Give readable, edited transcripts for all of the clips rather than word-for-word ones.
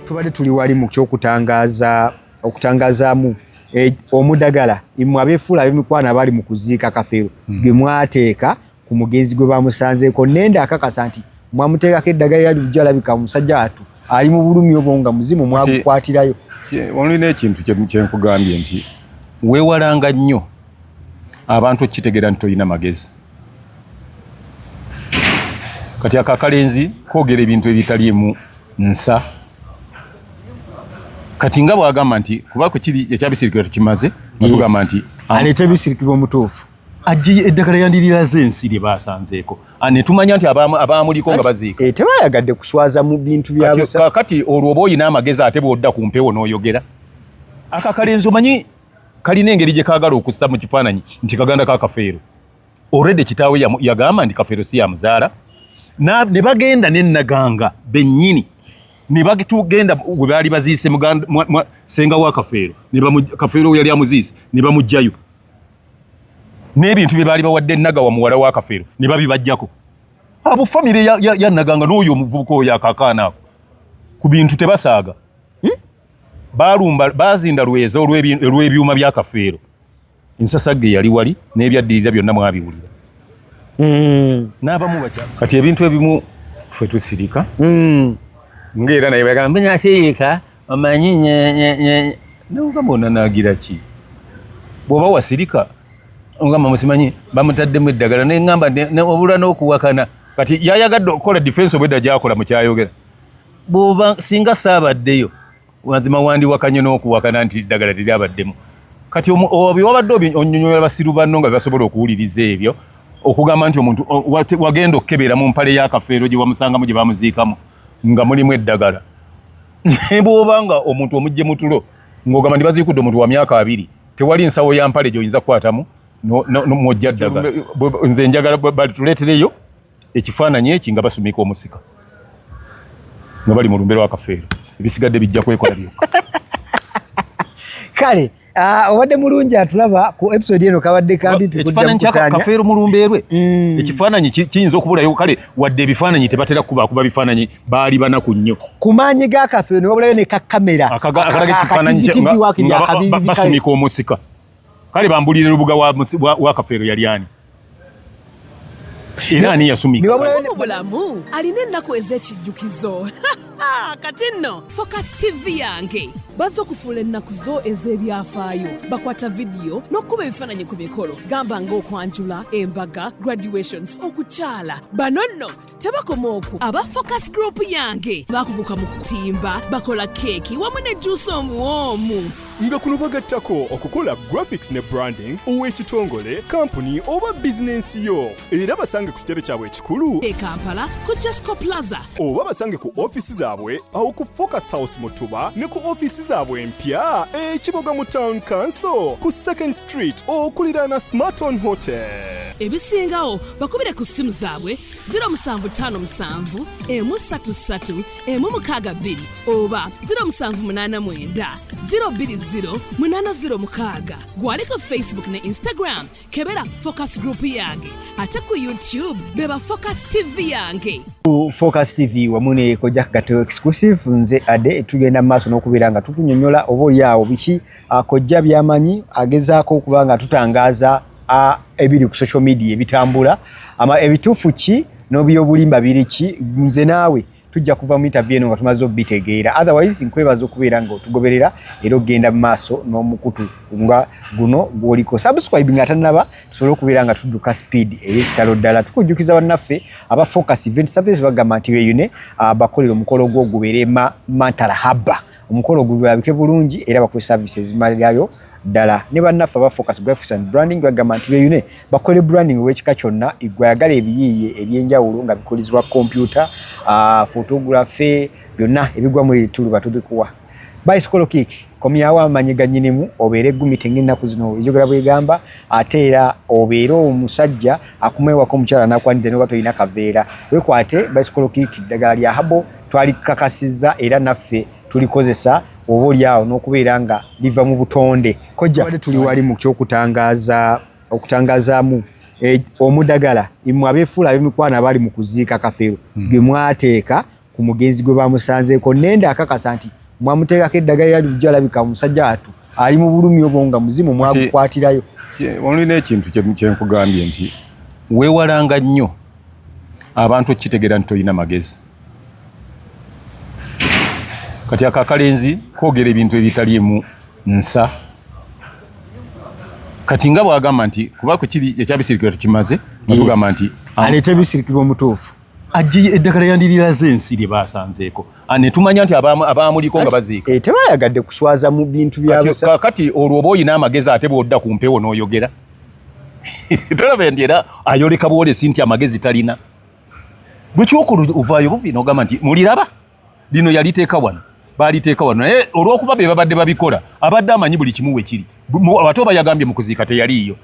Tubadde tuli wali mu kyokutangaza okutangazaamu omudagala imwe abeefuula ab'emikwano abali mu kuziika Kafeero gwe mwateeka ku mugenzi gwe bamusanzeeko. Nenda akakasa nti mwamuteekako eddagala era lijja alabika omusajja atu ali mu bulumi obwo nga muzimu mwagukwatirayo. Olina ekintu kyenkugambye nti weewalanga nnyo abantu okukitegeera nti tolina magezi. Kati ako akalenzi koogera ebintu ebitaliimu nsa. Kati nga bw'agamba nti kuba ku kiri ekyabisirikirwa tukimaze, nga tugamba nti aleeta ebisirikirwa omutuufu. Ajje eddagala yandiriraze ensi lye baasanzeeko. Ne tumanya nti abaamuliko nga baziika. Tebayagadde kuswaza mu bintu bya busa. Kakati olwo oba olina amagezi ate bw'odda ku mpewo n'oyogera. Ako akalenzi omanyi kalina engeri gye kaagala okussa mu kifaananyi nti kaganda ka Kafeero. Already kitaawe yagamba nti Kafeero si yamuzaala. Ne bagenda ne Naganga bennyini. Ne bagenda we baali baziise senga wa Kafeero. Kafeero yali amuziise ne bamuggyayo. N'ebintu bye baali bawadde Nagawa muwala wa Kafeero ne babibaggyako. Abo famire ya Naganga n'oyo omuvubuka oyo akakaana ako ku bintu tebasaaga. Balumba bazinda Lweza olw'ebyuma bya Kafeero. Ensasagge yali wali n'ebyaddirira byonna mwabiwulira. N'abamu batya. Kati ebintu ebimu ffe tusirika. Ng'era naye bagamba nateeka omanyi nye n'ogamba onanaagira ki? Bw'oba wasirika ogamba musimanyi bamutaddemu eddagala ne ŋŋamba obula n'okuwakana. Kati yayagadde okukola defense obwedda gy'akola mu kyayogera. Bw'oba singa saabaddeyo mazima wandiwakanye n'okuwakana nti eddagala teryabaddemu. Kati bye wabadde onnyonnyola basiru banno nga bebasobola okuwuliriza ebyo, okugamba nti omuntu wagenda okukebera mu mpale ya Kafeero gye wamusangamu gye bamuziikamu nga mulimu eddagala. Ne bw'oba nga omuntu omugye mu tulo ng'ogamba nti baziikudde omuntu wa myaka 20, tewali nsawo ya mpale gy'oyinza kukwatamu mw'oggya ddagala. Nze njagala batuleetereyo ekifaananyi eki nga basumika omusika nga bali mu lumbe lwa Kafeero, ebisigadde bijja kwekola byokka. Kale obadde mulungi atulaba ku episode eno kabadde kampipi ekifaananyi kya Kafeero mu lumbe lwe. Ekifaananyi kiyinza okubulayo, kale wadde ebifaananyi tebatera kuba bifaananyi baali banaku nnyo. Ku maanyi ga Kafeero ne wabulayo ne kakamera akalaga ekifaananyi nga basumika omusika. Kale bambulire Lubuga wa Kafeero yali ani? Era ani yasumika? Mu bulamu alina ennaku ez'ekijjukizo. Kati nno Focus TV yange bazze okufuula ennaku zo ez'ebyafaayo. Bakwata vidiyo n'okukuba ebifaananyi ku mikolo gamba ng'okwanjula, embaga, graduations, okukyala. Bano nno tebakoma okwo. Aba Focus Group yange bakuguka mu kutimba, bakola keeki wamu ne juice omuwoomu. Nga kuno bagattako okukola graphics ne branding ow'ekitongole, kampuni oba bizinensi yo. Era basange ku kitebe kyabwe ekikulu e Kampala ku Jesco Plaza, oba basange ku ofiisi zaabwe awo ku Focus House Mutuba ne ku ofiisi zaabwe empya e Kiboga mu Town Council ku 2nd Street okuliraana Smarton Hotel. Ebisingawo bakubire ku ssimu zaabwe 0757 133 162 oba 0789 020 806. Gwali ku Facebook ne Instagram kebera Focus Group yange, ate ku YouTube beba Focus TV yange. Focus TV wamu ne Kojja Kagato Exclusive, nze Ade, tugenda mu maaso n'okubeera nga tukunyonnyola oba oli awo biki Kojja by'amanyi, agezaako okuba nga tutangaaza ebiri ku social media ebitambula, ama ebituufu ki n'ebyobulimba biri ki. Nze naawe tujja kuva mu interview eno nga tumaze obitegeera. Otherwise nkwebaza okubeera nga otugoberera era ogenda mu maaso n'omukutu nga guno gw'oliko. Subscribe nga tannaba, tusobole okubeera nga tudduka speed ey'ekitalo ddala. Tukujjukiza bannaffe aba Focus Event Service bagamba nti beeyune bakolera omukolo gwo gubeere Mantarahaba, omukolo gulabike bulungi era bakuwe services ezimalirayo ddala. Ne bannaffe aba Focus Graphics and Branding bagamba nti beeyune bakole branding ow'ekika kyonna, gwe ayagala ebiyiiye ebyenjawulo nga bikolezebwa kompyuta, photography, byonna ebigwa mu tuluba tubikuwa. Bicycle kick komyawo amaanyi ga nnyinimu, obeere gumite ng'ennaku zino enjogera bwegamba, ate era obeere omusajja akumeewako omukyala n'akwaniza noba tolina kaveera. Weekwate bicycle kick, ddagala lya habo twalikakasizza era naffe tulikozesa oba oli awo n'okubeera nga liva mu butonde. Kojja tuli wali mu kyokutangaza okutangazaamu omudagala imwe abeefuula ab'emikwano abali mu kuziika Kafeero gwe mwateeka ku mugenzi gwe bamusanzeeko. Nenda akakasa nti Mwamuteekako eddagala era lujja alabika omusajja atu ali mu bulumi obwo nga muzimu mwagukwatirayo. Olina ekintu kyenkugambye nti weewalanga nnyo abantu okukitegeera nti tolina magezi. Kati ako akalenzi koogera ebintu ebitaliimu nsa. Kati nga bw'agamba nti kuba ku kiri ekyabisirikirwa tukimaze, nga tugamba nti aleete ebisirikirwa omutuufu. Ajje eddagala yandiriraze ensi lye baasanzeeko. Ne tumanya nti abaamuliko nga baziika. Tebayagadde kuswaza mu bintu bya busa. Kakati olwo oba olina amagezi ate bw'odda ku mpewo n'oyogera. Tolaba nti era ayoleka bwolesi nti amagezi talina. Gwe kyokola ovaayo buvi n'ogamba nti muliraba lino yaliteeka wano, baaliteeka wano, naye olw'okuba be babadde babikola abadde amanyi buli kimu we kiri. Ate oba yagambye mu kuziika teyaliiyo.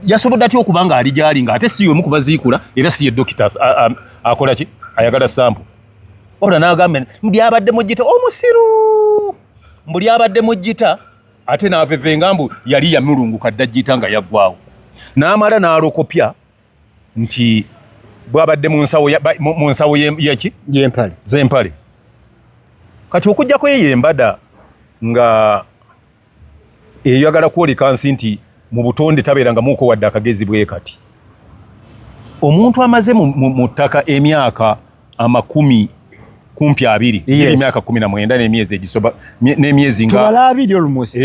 Yasobodde atya okuba ng'ali gy'ali ng'ate si y'omu ku baziikula era si ye dokita akola ki ayagala sampo. Wabula n'agamba nti mbu lyabadde mu ggita omusiru, mbu lyabadde mu ggita ate n'avevenga mbu yali yamulunguka dda ggita nga yaggwawo. N'amala n'alokopya nti bwabadde mu nsawo mu nsawo yaki y'empale z'empale. Kati okuggyako eyo embada nga eyagala kwoleka nsi nti mu butonde tabeeranga muko wadde akagezi bwe kati. Omuntu amaze mu ttaka emyaka 20 kumpi 20, emyaka 19 n'emyezi egisoba n'emyezi nga tubala 20 almost.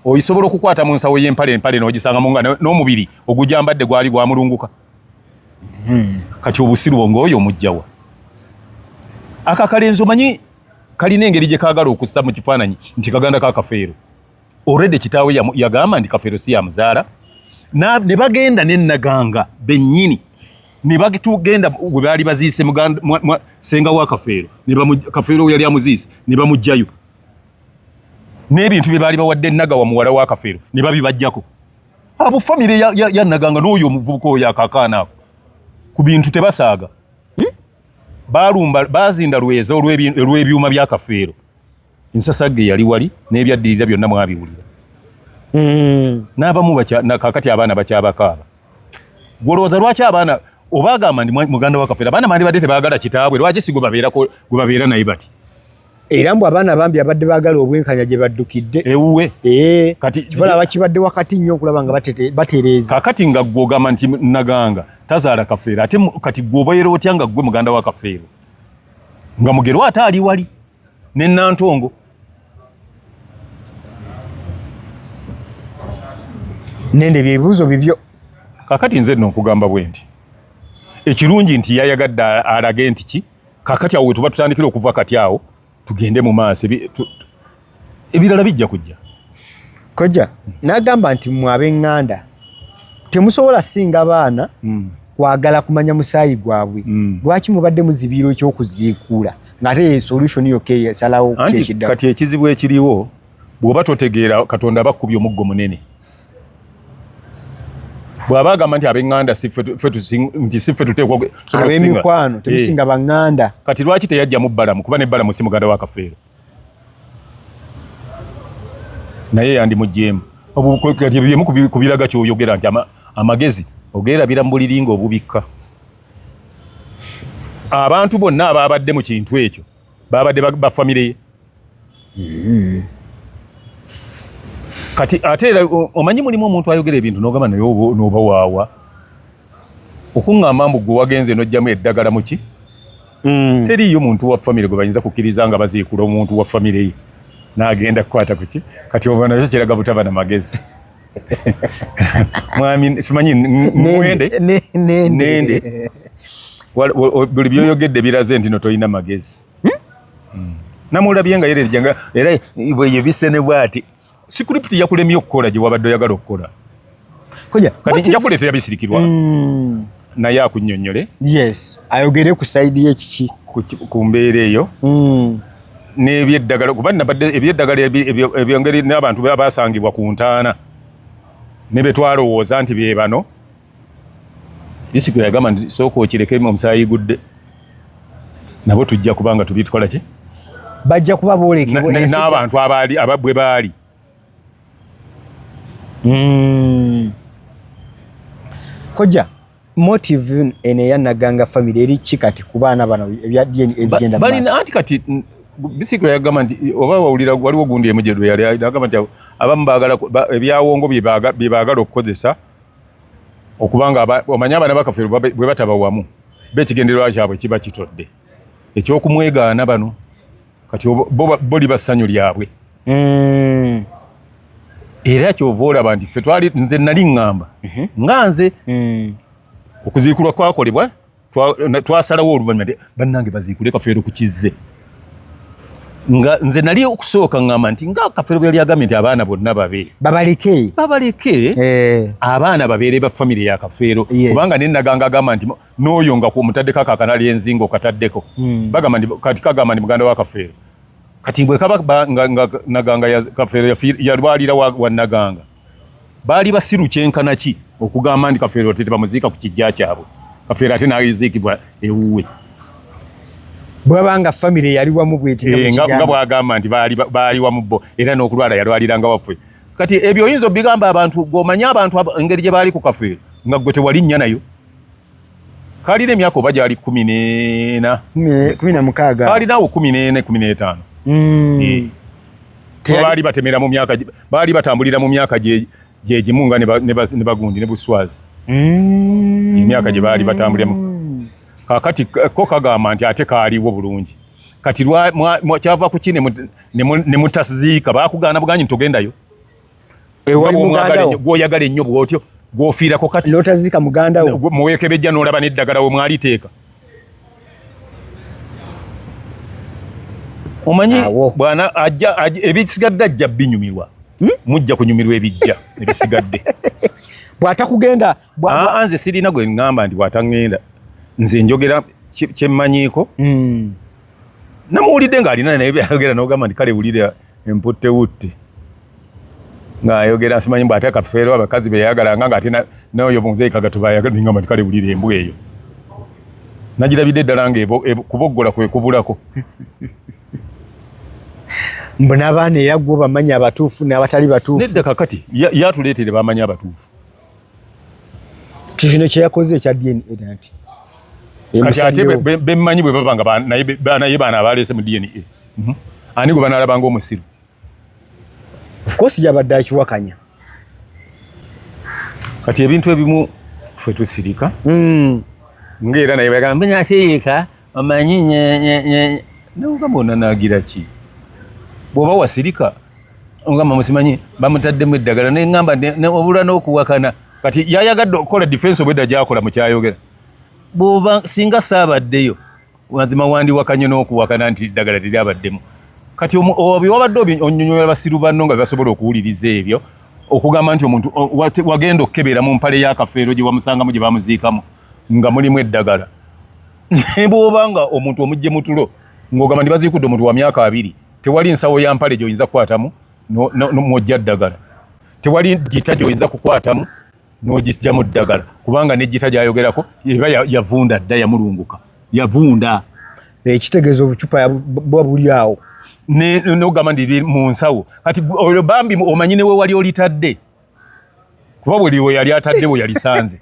Oyisobola okukwata mu nsawo y'empale empale n'ogisangamu nga n'omubiri ogujambadde gwali gwamulunguka. Kati obusiru ng'oyo omujjawa. Akakalenzi omanyi kalina engeri gye kaagala okussa mu kifaananyi nti kaganda ka Kafeero. Already kitaawe yagamba nti Kafeero si yamuzaala. Ne bagenda ne Naganga bennyini ne batugenda we baali baziise senga wa Kafeero, ne Kafeero yali amuziise ne bamuggyayo. N'ebintu bye baali bawadde Nagawa muwala wa Kafeero ne babibaggyako. Abo famire ya Naganga n'oyo omuvubuka oyo akakaana ako ku bintu tebasaaga. Balumba bazinda Lweza olw'ebyuma bya Kafeero. Ensasagge yali wali n'ebyaddirira byonna mwabiwulira. N'abamu kakati abaana bakyabakaaba. Gw'olowooza lwaki abaana oba agamba ndi muganda wa Kafeero, abaana bandibadde tebaagala kitaabwe, lwaki si gwe babeera naye bati? Era mbu abaana bambi abadde baagala obwenkanya gye baddukidde. Ewuwe. Kati kivala bakibadde wakati nnyo okulaba nga batereeza. Kakati nga ggwe ogamba nti Naganga tazaala Kafeero, ate kati ggwe obeera otya nga ggwe muganda wa Kafeero? Nga Mugerwa ate ali wali ne Nantongo. Nende byebibuuzo bibyo. Kakati nze nno nkugamba bwe nti ekirungi nti yayagadde alage nti ki kakati awo we tuba tutandikira okuva kati awo tugende mu maaso ebirala bijja kujja. Kojja n'agamba nti mmwe ab'eŋŋanda temusobola singa baana kwagala kumanya musaayi gwabwe. Lwaki mubadde muzibiira ekyokuziikuula ng'ate solution yokka esalawo kyekidda? Kati ekizibu ekiriwo bw'oba totegeera Katonda aba akkubye omuggo munene. Bw'aba agamba nti ab'eŋŋanda nti si ffe tuteekwa ab'emikwano temusinga baŋŋanda. Kati lwaki teyajjamu Balamu kuba ne Balamu si muganda wa Kafeero naye yandimuggyemu. Kati byemu ku biraga ky'oyogera nti amagezi ogeerabira mu buliri ng'obubikka. Abantu bonna abaabadde mu kintu ekyo babadde ba famire ye. Kati ate era omanyi mulimu omuntu ayogera ebintu n'ogamba naye n'oba waawa okuŋŋamba mbu gwe wagenze n'oggyamu eddagala mu ki? Teriiyo muntu wa famire gwe bayinza kukkiriza nga baziikula omuntu wa famire ye n'agenda kukwata ku ki? Kati oba nakyo kiraga butaba na magezi. Mwami simanyi Mwende Nende buli byoyogedde biraze nti no tolina magezi. Namulabye nga yerejjanga era bwe yebise ne bw'ati. Script yakulemye okukola gye wabadde oyagala okukola. Kati nja kuleetera bisirikirwa naye akunnyonnyole. Yes, ayogere ku side ye kiki ku mbeera eyo. N'ebyeddagala kuba nabadde ebyeddagala ebyongeri n'abantu abasangibwa ku ntaana ne be twalowooza nti be bano. Bisikirwa yagamba nti sooka okireke omusaayi gudde nabo tujja kubanga tubitukola ki? Bajja kuba boolekebwa n'abantu abaali bwe baali. Kojja, motive eno eya Naganga family eri ki kati ku baana bano ebya DNA ebigenda mu maaso? Anti kati Bisikiro yagamba nti oba wawulira waliwo gundi emujedo yali agamba nti abamu baagala ebyawongo bye baagala okukozesa okubanga omanyi abaana ba Kafeero bwe bataba wamu bekigendererwa kyabwe kiba kitodde ekyokumwegaana bano kati bo liba ssanyu lyabwe mm. Era kyova olaba nti ffe twali nze nali ŋŋamba mhm. nga nze mm. Okuziikulwa kwakolebwa twasalawo oluvannyuma nti bannange baziikule Kafeero ku kizze nga nze nali okusooka ŋŋamba nti nga Kafeero bwe yali agambye nti abaana bonna babe babaleke babaleke eh. Abaana babeere ba famire ya Kafeero kubanga ne Naganga agamba nti n'oyo nga omutaddeko ako akanali enzinga okataddeko hmm. Bagamba nti kati kagamba nti muganda wa Kafeero kati bwe kaba nga Naganga Kafeero yalwalira wa Naganga baali basiru kyenkana ki okugamba nti Kafeero ate tebamuziika ku kijja kyabwe Kafeero ate n'aziikibwa ewuwe bwaba nga famire yali wamu bweti eh, nga bwagamba nti baali wamu bo era n'okulwala yalwaliranga waffe kati ebyo oyinza obigamba abantu gwomanyi abantu engeri gye baali ku Kafeero nga gwe tewalinnya nayo kalina emyaka oba gyali 14 16 kalinawo 14 15 mm. Eh. Baali batemera mu myaka baali batambulira mu myaka gye gimu nga ne bagundi ne buswazi mm. Emyaka gye baali batambuliramu kakati ko kagamba nti ate kaaliwo bulungi kati kyava ku ki ne mutaziika bakugaana buganyi ntogendayo gwoyagala ennyo bwotyo gwofiirako kati notazika muganda wo muwekebejja n'olaba n'eddagala we mwaliteeka omanyi bwana ajja ebisigadde ajja binyumirwa hmm? Mujja kunyumirwa ebijja ebisigadde bw'atakugenda ah, nze sirina gwe ŋŋamba nti bw'ataŋŋenda nze njogera kyemmanyiiko hmm. Namuwulidde ng'alina naye byayogera n'ogamba nti kale wulira emputtewutte ng'ayogera simanyi mbu ate Kafeero abakazi be yayagalanga ng'ate n'oyo muzeeyi Kagato bayagala ngamba nti kale wulira embwa eyo nagirabidde ddala nga kuboggola kwe kubulako mbu n'abaana era gwe bamanyi abatuufu n'abatali batuufu nedda kakati yatuleetere bamanyi abatuufu kino kyeyakoze ekya DNA nti kati ate bemmanyi bwe baba nga naye baana abaleese mu DNA mhm. Ani gwe banaalaba ng'omusiru of course yabadde akiwakanya kati ebintu ebimu ffe tusirika mm. Ng'era naye bagamba nyateeka omanyi nogamba onanaagira ki bw'oba wasirika ogamba musimanyi bamutaddemu eddagala neŋŋamba obula n'okuwakana kati yayagadde okukola defense obwedda gyakola mu kyayogera bw'oba singa saabaddeyo mazima wandiwakanye n'okuwakana nti eddagala teryabaddemu kati wabadde onyonyola basiru banno nga bebasobola okuwuliriza ebyo okugamba nti omuntu wagenda okukebera mu mpale ya Kafeero gye wamusangamu gye bamuziikamu nga mulimu eddagala ne bw'oba nga omuntu omugye mutulo ng'ogamba nti baziikudde omuntu wa myaka abiri tewali nsawo ya mpale gy'oyinza kukwatamu mwojja ddagala tewali gita gy'oyinza kukwatamu n'ogijjamu ddagala kubanga ne gita gy'ayogerako eba yavunda dda yamulunguka yavunda ekitegeeza obucupa bwa buli awo n'ogamba nti mu nsawo kati olwo bambi omanyi ne we wali olitadde kuba buli we yali atadde we yalisanze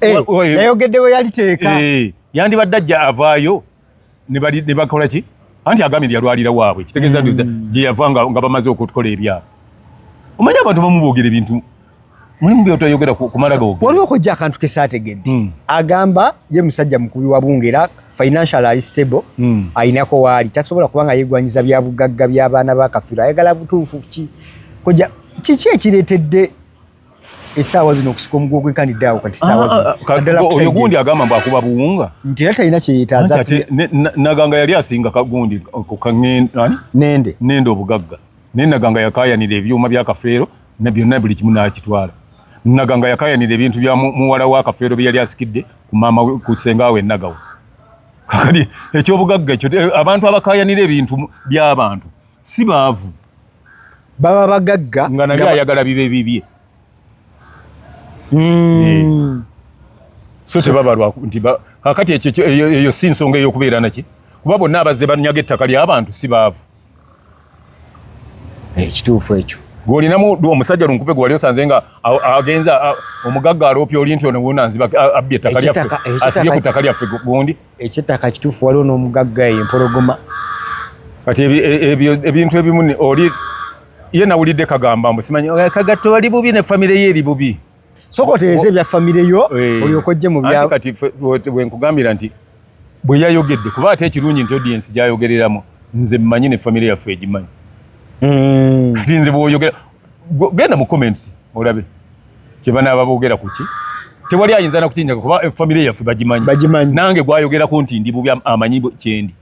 eh, yayogedde we yaliteeka eh, yandibadde ajja avaayo ne bakola ki anti agambye nti yalwalira waabwe kitegeeza nti mm. gye yava nga bamaze okukola ebyabwe omanyi abantu bamu boogera ebintu mulimu byotayogera kumala gawogera waliwo okojja akantu kesaategedde mm. Agamba ye musajja mukubi wa bunga era financial ali stable mm. Ayinako waali tasobola kubanga yeegwanyiza bya bugagga by'abaana ba Kafeero ayagala butuufu ki koja kiki ekireetedde essaawa zino okusika omuguwa ogwenkanidde awo kati ssaawa zino ah, ah, oyo gundi agamba mbu akuba buwunga nti era talina kyeyetaaza Naganga yali asinga kagundi nende nende obugagga naye Naganga yakayanira ebyuma bya Kafeero na byonna buli kimu n'akitwala Naganga yakayanira ebintu bya muwala wa Kafeero bye yali asikidde ku maama ku ssenga we Nagawa kakati ekyobugagga ekyo eh, abantu abakayanira ebintu by'abantu si baavu baba bagagga nga nabyo ayagala bibe bibye hmm. Eh. So tebabalwa nti kakati ekyo eyo si nsonga ey'okubeera naki kuba bonna abazze banyaga ettaka ly'abantu si baavu ekituufu ekyo. Gwolinamu omusajja lunkupe gwe wali osanze nga agenza omugagga aloopya oli nti ono wona nziba abbye ettaka lyaffe, asibye ku ttaka lyaffe gundi. Ekyettaka kituufu, waliwo n'omugagga eyo empologoma. Kati ebintu ebimu oli ye nawulidde kagamba mbu simanyi Kagatto wali bubi ne famire ye eri bubi. Sooka otereeze ebya famire yo olyoke ojje mu bya. Kati bwe nkugambira nti bwe yayogedde, kuba ate ekirungi nti audience gy'ayogereramu nze mmanyi ne famire yaffe egimanyi. Kati nze bw'oyogera genda mu comments olabe kye banaaba boogera ku ki, tewali ayinza na kukinjaga kuba famire yaffe bagimanyi. Bagimanyi. Nange gwayogerako nti ndi bubi amanyi kyendi.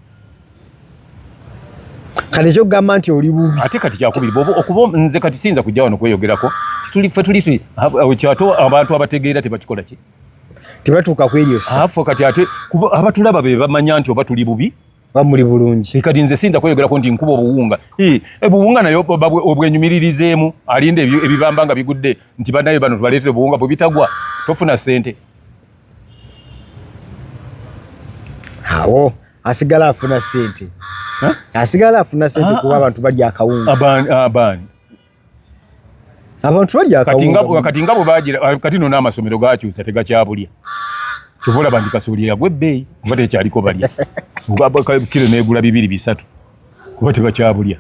Kati ekyokugamba nti oli bubi. Ate kati kyakubiri bwoba okuba nze kati siyinza kujja wano kweyogerako ffe tuli kyato abantu abategeera tebakikola ki, tebatuuka kw'eryo ssa. Afo kati ate kuba abatulaba be bamanya nti oba tuli bubi bamuli bulungi. Kati nze siyinza kweyogerako nti nkuba obuwunga. Obuwunga nayo obwenyumiririzeemu alinda ebibamba nga bigudde nti bannaye bano tubaleetere obuwunga, bwe bitagwa tofuna ssente. Awo asigala afuna ssente. Asigala afuna ssente kuba abantu balya akawunga. Abaani? Abantu balya akawunga. Kati nga bwe bagira kati no n'amasomero gakyusa tegakyabulya. Kyova olaba nti kasooli yagwa ebbeeyi kuba tekyaliko balya. Kiro neegula 2-3 kuba tebakyabulya.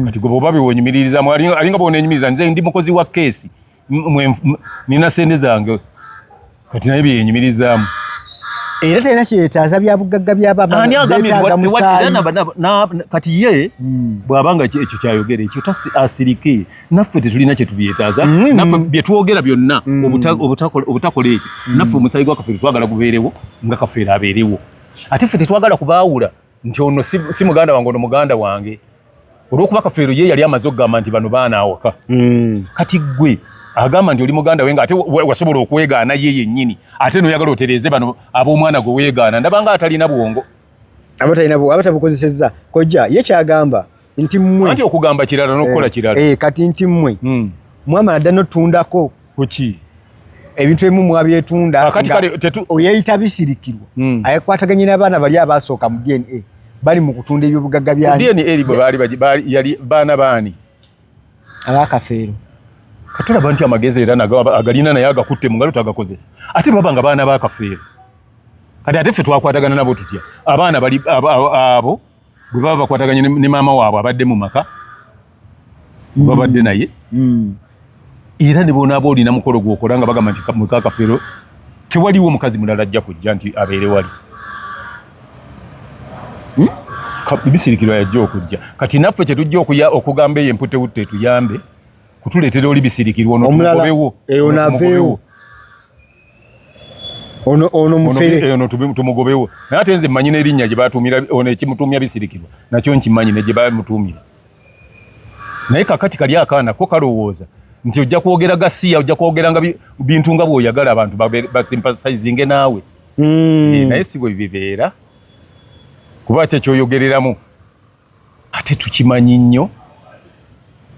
Kati gwe bw'oba bewenyumiririzaamu alinga bw'oneenyumiriza nze ndi mukozi wa keesi nina ssente zange kati naye byenyumirizaamu. Era talina kyetaaza bya bugagga by'abaana musaayi. Kati ye bw'abanga ekyo kyayogera ekyo asirike, naffe tetulina kye tubyetaaza, naffe bye twogera byonna obutakola ekyo, naffe omusaayi gwa Kafeero twagala gubeerewo nga Kafeero abeerewo. Ate ffe tetwagala kubaawula nti ono si muganda wange ono muganda wange, olw'okuba Kafeero ye yali amaze okugamba nti bano baana awaka. Kati ggwe agamba nti oli muganda we nga ate wasobola okwegaana ye yennyini, ate n'oyagala otereeze bano ab'omwana gwe weegaana, ndaba nga atalina bwongo. Abatabukozesezza. Kojja ye kyagamba nti mmwe anti okugamba kirala n'okukola kirala. Kati nti mmwe mwamala dda n'otundako kuki ebintu ebimu mwabyetunda, oyeyita bisirikirwa ayekwataganye n'abaana bali abasooka mu DNA bali mu kutunda ebyobugagga bya DNA bwe baali yali baana baani abakafeero. Katulaba nti amagezi era agalina naye agakutte mu ngalo tagakozesa, ate baba nga baana bakafeero. Kati ate ffe twakwatagana nabo tutya? Abaana bali abo bwe baba bakwataganye ne maama waabwe abadde mu maka babadde naye, era ne bonaaba olina mukolo gwokola nga bagamba nti muka Kafeero tewaliwo mukazi mulala ajja kujja nti abeere wali. Bisirikirwa yajja okujja. Kati naffe kye tujja okugamba eyo emputewutte etuyambe kutuleetera oli bisirikirwa ono tumugobewo, ono mufere ono tumugobewo. Naye ate nze mmanyi n'erinnya gye batuumira ono ekimutuumya bisirikirwa nakyo nkimanyi ne gye bamutuumira. Naye kakati kali akaana ko kalowooza nti ojja kwogera gasiya, ojja kwogera nga bintu nga bw'oyagala abantu basimpasizinge naawe. Naye si bwe bibeera, kuba kye kyoyogereramu ate tukimanyi nnyo,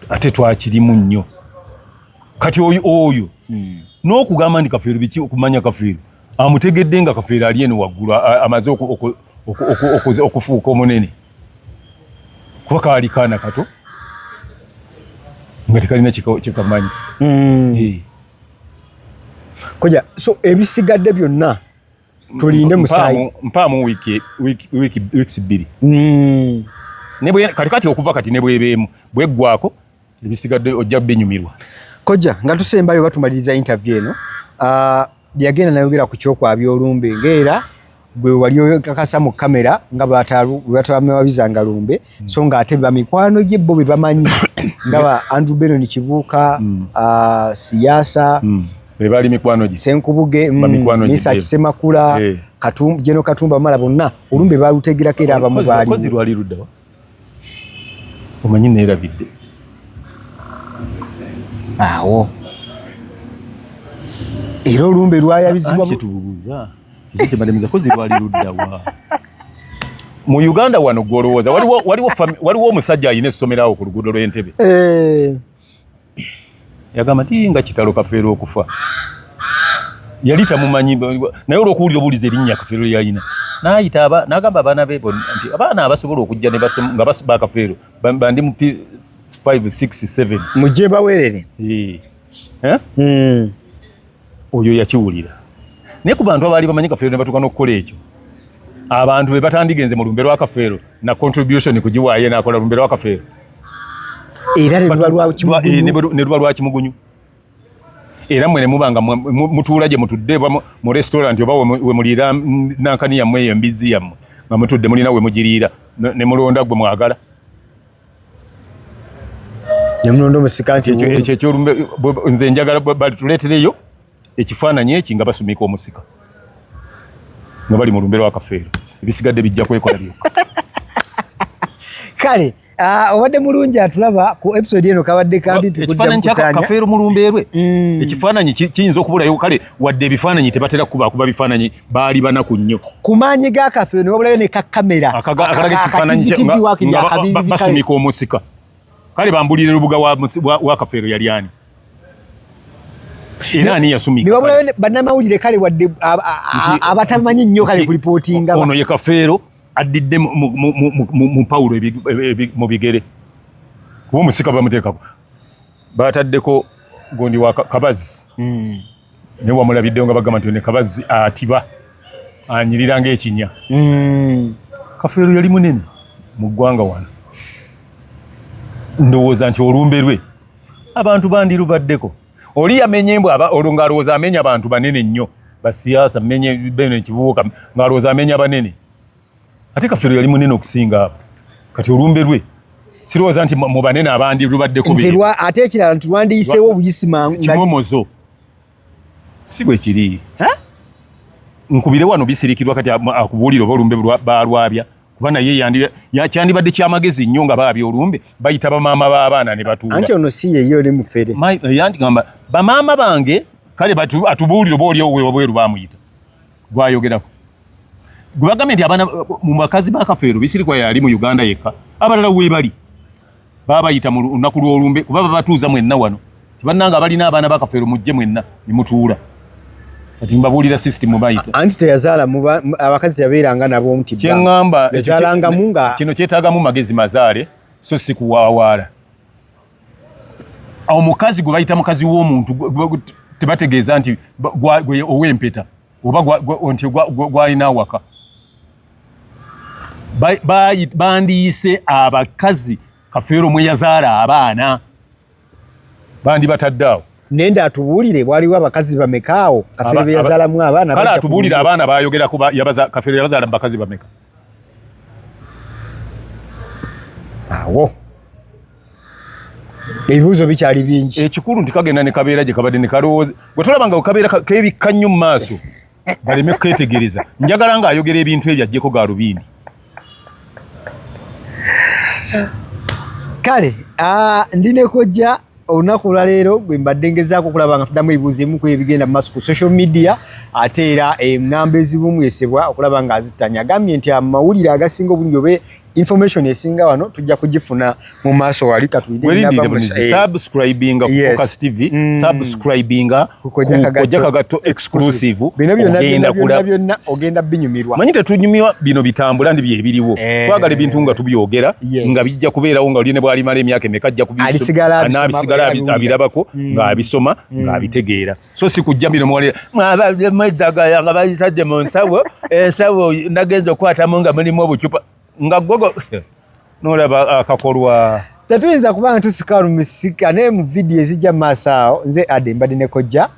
ate twakirimu nnyo. Kati oyo n'okugamba nti Kafeero biki, okumanya Kafeero amutegedde nga Kafeero ali eno waggulu amaze okufuuka omunene, kuba kaali kaana kato nga tekalina kyekamanyi. Koja, so ebisigadde byonna tulinde musaayi. Mpaamu wiiki 2. Kati okuva kati ne bwebeemu bweggwako ebisigadde ojja binyumirwa. Koja, nga tusembayo batumaliriza interview eno, yagenda nayogera ku kyokwabya olumbe ng'era gwe wali okakasa mu kamera nga bataamewabizanga lumbe, so nga ate bamikwano gye bo be bamanyi nga ba Andrew Benon Kibuuka, Siyasa, be bali mikwano gye, Senkubuge, Misa Kisemakula, Jeno Katumba Mala, bonna olumbe balutegerako era abamu baali. Kozi lwali luddawa? Omanyi neerabidde. Awo era olumbe lwayabizibwa. Kyetubuuza kiki kyebalemiza kozi lwali luddawa? Mu Uganda wano gw'olowooza waliwo omusajja alina essomero awo ku luguudo lw'Entebe. Yagamba nti nga kitalo Kafeero okufa. Yali tamumanyi, naye olw'okuwulira obuwulizi erinnya Kafeero lyalina, n'ayita n'agamba abaana be bonna nti abaana abasobola okujja ne basoma nga ba Kafeero bandi mu P5 6 7 mujje bawerere. Eh? Oyo yakiwulira. Naye ku bantu abaali bamanyi Kafeero ne batuuka n'okukola ekyo, abantu be batandigenze mu lumbe lwa Kafeero na contribution kugiwaayo n'akola lumbe lwa Kafeero. Era ne luba lwa Kimugunyu. Ne luba lwa Kimugunyu. Era mmwe ne muba nga mutuula gye mutudde oba mu restaurant oba we muliira nankani yammwe eyo embizzi yammwe nga mutudde mulina we mugiriira ne mulonda gwe mwagala. Ne mulonda omusika nti ekyo ekyolumbe nze njagala batuleetereyo ekifaananyi eki nga basumika omusika nga bali mu lumbe lwa Kafeero, ebisigadde bijja kwekola byokka. Kale obadde mulungi atulaba ku episode eno kabadde kampipi. Ekifaananyi kya Kafeero mu lumbe lwe, ekifaananyi kiyinza okubulayo. Kale wadde ebifaananyi tebatera kuba bifaananyi, baali banaku nnyo. Ku maanyi ga Kafeero ne wabulayo ne kakamera akalaga ekifaananyi nga basumika omusika. Kale bambulire Lubuga wa Kafeero yali ani era ani yasumika? Ne wabulayo bannamawulire kale wadde abatamanyi nnyo kale kulipootinga. Ono ye Kafeero addidde mu Pawulo mu bigere, kuba omusika bamuteekako bataddeko gundi wa Kabazi, naye wamulabiddewo nga bagamba nti ne Kabazi atiba anyirira ng'ekinya. Kafeero yali munene mu ggwanga wano, ndowooza nti olumbe lwe abantu bandirubaddeko. Oli yamenye embwa olwo ng'alowooza amenya abantu banene nnyo basiyaasa, menye bene Kibuuka ng'alowooza amenya banene, ate Kafeero yali munene okusinga abo. Kati olumbe lwe sirowooza nti mu banene abandi lubaddeko. Ate ekirala nti lwandiyiseewo obuyisi mangu. Kimomozo si bwe kiri. Nkubire wano bisirikirwa kati akubuulira oba olumbe balwabya, kuba naye kyandibadde kyamagezi nnyo nga baabya olumbe bayita bamaama b'abaana ne batuula. Anti ono si yeye oli mufere. Anti gamba bamaama bange kale atubuulire oba oli webweru bamuyita gwayogerako gwe bagambye nti abaana mu bakazi ba Kafeero bisirikwa yali mu Uganda yekka, abalala weebali babayita mu lunaku lw'olumbe kuba babatuuza mwenna wano tibannanga abalina abaana ba Kafeero mujje mwenna ne mutuula. Kati mbabuulira system bayita. Anti teyazaala abakazi yabeeranga nabo nti kyeŋŋamba yazaalangamu nga kino kyetaagamu magezi mazaale so si kuwaawaala. Omukazi gwe bayita mukazi w'omuntu tebategeeza nti gwe ow'empeta oba nti gwalina awaka. Bandiyise abakazi Kafeero mwe yazaala abaana bandibatadde awo. Nenda atubuulire waliwo abakazi bameka awo Kafeero be yazaalamu abaana. Kale atubuulire abaana bayogerako Kafeero yabazaala mu bakazi bameka. Awo ebibuuzo bikyali bingi. Ekikulu nti kagenda ne kabeera gye kabadde ne kalowooza gwe tolaba nga kabeera kebikka nnyo mu maaso baleme kuketegereza. Njagala ng'ayogera ebintu ebyo aggyeko galubindi. Kale ndi ne kojja olunaku olwaleero gwe mbadde ngezaako okulaba nga tuddamu ebibuuzo ebimu ku ebigenda mu maaso ku social media, ate era enamba ezibumwesebwa okulaba nga azitanya. Agambye nti amawulire agasinga obulungi oba information esinga wano tujja kugifuna mu maaso wali. Katulinde subscribinga ku Focus TV, subscribinga ku Kojja Kagatto Exclusive. Bino byonna byonna byonna ogenda binyumirwa. Manyi tetunyumirwa bino bitambula ndi byebiriwo. Twagala ebintu nga tubyogera nga bijja kubeerawo nga oli ne bwalimala emyaka emeka ajja kubisigala abirabako ng'abisoma ng'abitegeera, so si kujja bino muwalira mwabaddemu eddagala nga balitadde mu nsawo, ensawo nagenza okukwatamu nga mulimu obucupa nga gogo nolaba akakolwa. Tetuyinza kuba nga tusika lumusika naye mu vidiyo ezijja mu maaso awo. Nze Ade mbadde ne kojja.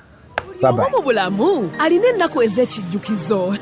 Buli omu mu bulamu alina ennaku ez'ekijjukizo.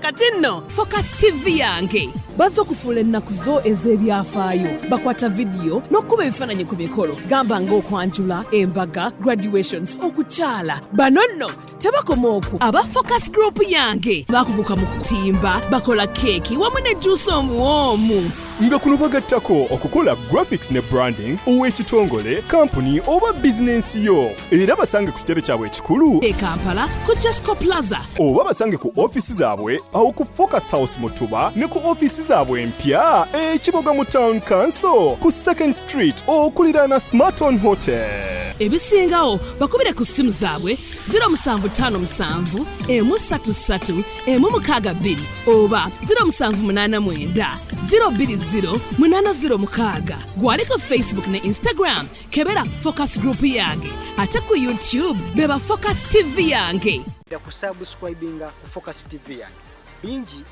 Kati nno Focus TV yange bazza okufuula ennaku zo ez'ebyafaayo. Bakwata vidiyo n'okukuba ebifaananyi ku mikolo gamba ng'okwanjula, embaga, graduations, okukyala. Bano nno tebakoma okwo, aba Focus Group yange bakuguka mu kutimba, bakola keeki wamu ne juusi omuwoomu. Nga kuno bagattako okukola graphics ne branding ow'ekitongole, kampuni oba bizinensi yo. Era basange ku kitebe kyabwe ekikulu e Kampala ku Jesco Plaza, oba basange ku ofiisi zaabwe awo ku Focus House Mutuba ne ku ofiisi zaabwe empya e Kiboga mu Town Council ku Second Street okuliraana Smarton Hotel. Ebisingawo bakubire ku ssimu zaabwe 0757 133 162 oba 0789 020 806. Gwali ku Facebook ne Instagram, kebera Focus Group yange, ate ku YouTube beba Focus TV yange. Kusubscribinga ku Focus TV yange bingi.